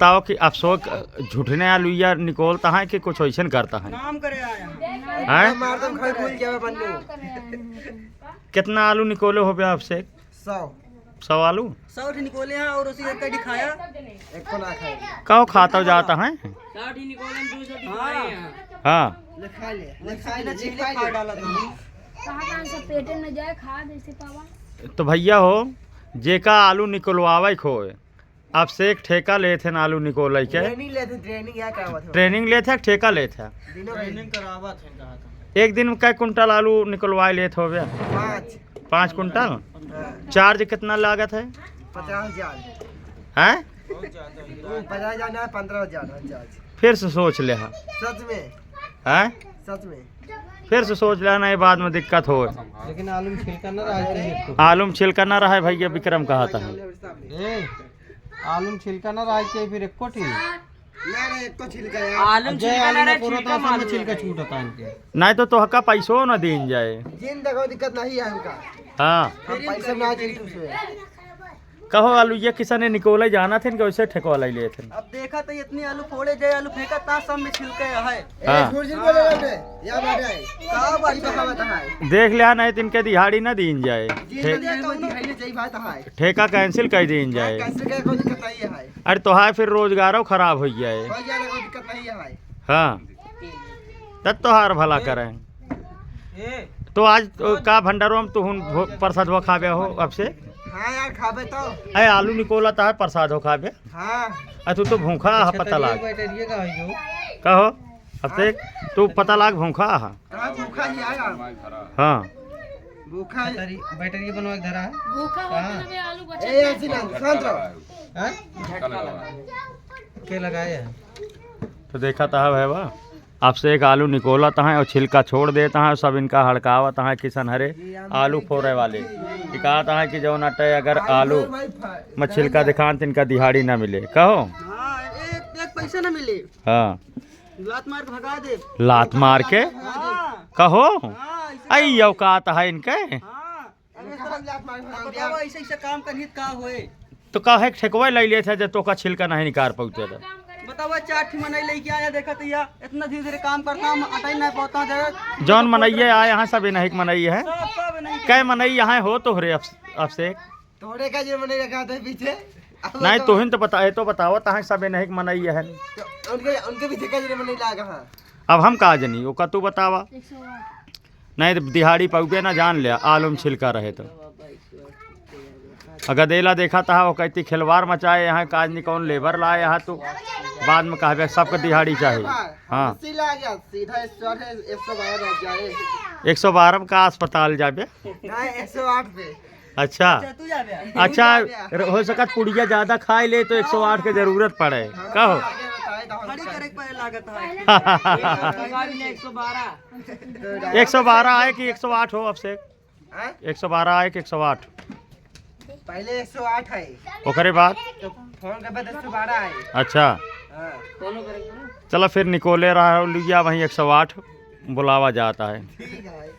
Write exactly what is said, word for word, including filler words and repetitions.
बताओ कि अभिषेक झूठने आलू या निकोलता है कि कुछ वैसन करता है? नाम करे आया। हैं? मार दम खाई भूल गया बन्नू। कितना आलू निकोले हो बे अभिषेक? सौ। सौ आलू? सौ ठे निकोले हैं और उसी एक कड़ी खाया। एक को ना खाए। कहो खाता हो जाता है? साठ ही निकोले, दो सौ दिखाए हैं। हाँ। लिखा ले, लिखा ले, लिखा डाला था। कहाँ कहाँ से पेटे में जाए, खा जैसे पावा। तो भैया हो, जेका आलू निकलवावे खोए, अभिषेक ठेका लेत है ना आलू निकोले के? ट्रेनिंग लेत है, ट्रेनिंग या क्या बात है? ट्रेनिंग लेत है, ठेका लेत है? दोनों ट्रेनिंग करावत है, कहा था। एक दिन में कै कुंटल आलू निकलवाए लेत होबे? पाँच। पाँच कुंटल? हाँ। चार्ज कितना लागत है? पचास हजार। हैं? बहुत ज्यादा है। वो पचास हजार ना, पन्द्रह हजार है चार्ज। फिर से सोच ले हा। सच में। हैं? सच में। फिर से सोच ले हा, नहीं बाद में दिक्कत हो। लेकिन आलू में छिलका ना रहा चाहिए। आलू में छिलका ना रहा है भैया, विक्रम कहा था। ए, आलू में छिलका ना रहा चाहिए फिर एको ठीक। ना रे, एको छिलका यार। आलू में अजय छिलका आलू ना ना रहे, पूरा छिलका तो मालूम छिलका है। छूटता है इनके। नहीं तो तोहका पैसो ना दीन जाए। जिन देखो दिक्कत नहीं है हमका। हाँ। हम पैसे ना चाहिए तुझसे। कहो आलू ये किसने निकोले जाना थे, इनके वैसे ठेकवा ले लिए थे। अब देखा तो इतनी आलू फोड़े जाए, आलू फेंका ता सब में छिलके है। ए, हाँ। झूठ झूठ बोले रे, या बात है। का बात ये तो है? बात है। देख लिया नहीं तो इनके दिहाड़ी ना दीन जाए। जिन ठे-, देखो दिहाड़ी चाहिए बात है। ठेका कैंसिल कर दीन जाए। कैंसिल कर कोई दिक्कत नहीं है। अरे तो हाय फिर रोजगारो खराब हो जाए। हो जाए, कोई दिक्कत नहीं है भाई। हाँ, तब तोहार भला करें। ए। तो आज तो का भंडारो में तू हुन भो-, प्रसाद हुआ खाबे हो अब से? हाँ यार, खाबे तो। ए, आलू निकोला ता है, प्रसाद हो खाबे? हाँ। आ, तू तो भूखा है, अच्छा, पता तो लाग। ये बैटरिया का है यो? का हो? अब से हाँ। तू पता लाग भूखा है। कहाँ भूखा ही आया? हाँ। भूखा है। बैटरी, बैटरी बनवा के धरा है। भूखा होता हाँ। ना बे, आलू बचा ए, के। ऐसी ना, शांत रहो। हाँ? झटका लगा। के लगाए हैं? तो देखा था भैया, अब से एक आलू निकोलत हैं और छिलका छोड़ देत हैं, सब इनका हड़कावत हैं किसन हरे आलू फोड़े वाले। ये कहत हैं कि जौन अटे अगर आलू में छिलका दिखान तो इनका दिहाड़ी ना मिले। कहो? हाँ, एक, एक पैसा ना मिले। हाँ। लात मार के भगा दे। लात मार के? हाँ। कहो? हाँ, ऐसे आई औकात है इनके? हाँ। अरे साहब, लात मार के भगा दे। बताओ, ऐसे, ऐसे काम करही त का होए? तो काहे ठेकवा ले लिए थे जब तोका छिलका नहीं निकाल पाउते तो? बताओ, चार ठे मनई लेके आया, देखा तो या इतना धीरे धीरे काम करता, हम अटाई नहीं पाता दे। जौन मनई आए यहाँ सब इन्हीं के मनई है। सब, सब इन्हीं के। कै मनई यहाँ हो तोहरे अब, अब से? तोहरे का जे मनई रखा था पीछे। अब नहीं, बताओ। तोहिन तो बता, ये तो बताओ, तहाँ सब इन्हीं के मनई है। तो उनके, उनके पीछे का जे मनई लागा है? अब हम का जनी, ओका तू बतावा। एक सौ आठ। नहीं तो दिहाड़ी पाउबे ना, जान ले, आलू में छिलका रहे तो। अगर देला देखा था, वो कहती खिलवाड़ मचाए यहाँ, काज नहीं कौन लेबर लाए यहाँ तू। बाद में कहबे सबके दिहाड़ी चाहे। हाँ। अस्सी ला गया, सीधा एक सौ आठ है, एक सौ बारह आ जाए। एक सौ बारह में का अस्पताल जाबे? नहीं, एक सौ आठ पे। अच्छा। अच्छा, तू जाबे। अच्छा, तू जाबे। हो सकत पुड़िया ज्यादा खाए ले तो एक सौ आठ के जरूरत पड़े। हाँ, का हो? आगे बताए तो हम खड़ी करे के पड़े लागत है। एक सौ बारह। एक सौ बारह आए कि एक सौ आठ हो अब से? हाँ? एक सौ बारह आए कि एक सौ आठ? पहले एक सौ आठ है। ओकरे बाद? तो फोन के बाद एक सौ बारह आए। अच्छा। हाँ। चलो फिर निकोले रहा लिया वहीं एक सौ आठ बुलावा जाता है। ठीक है।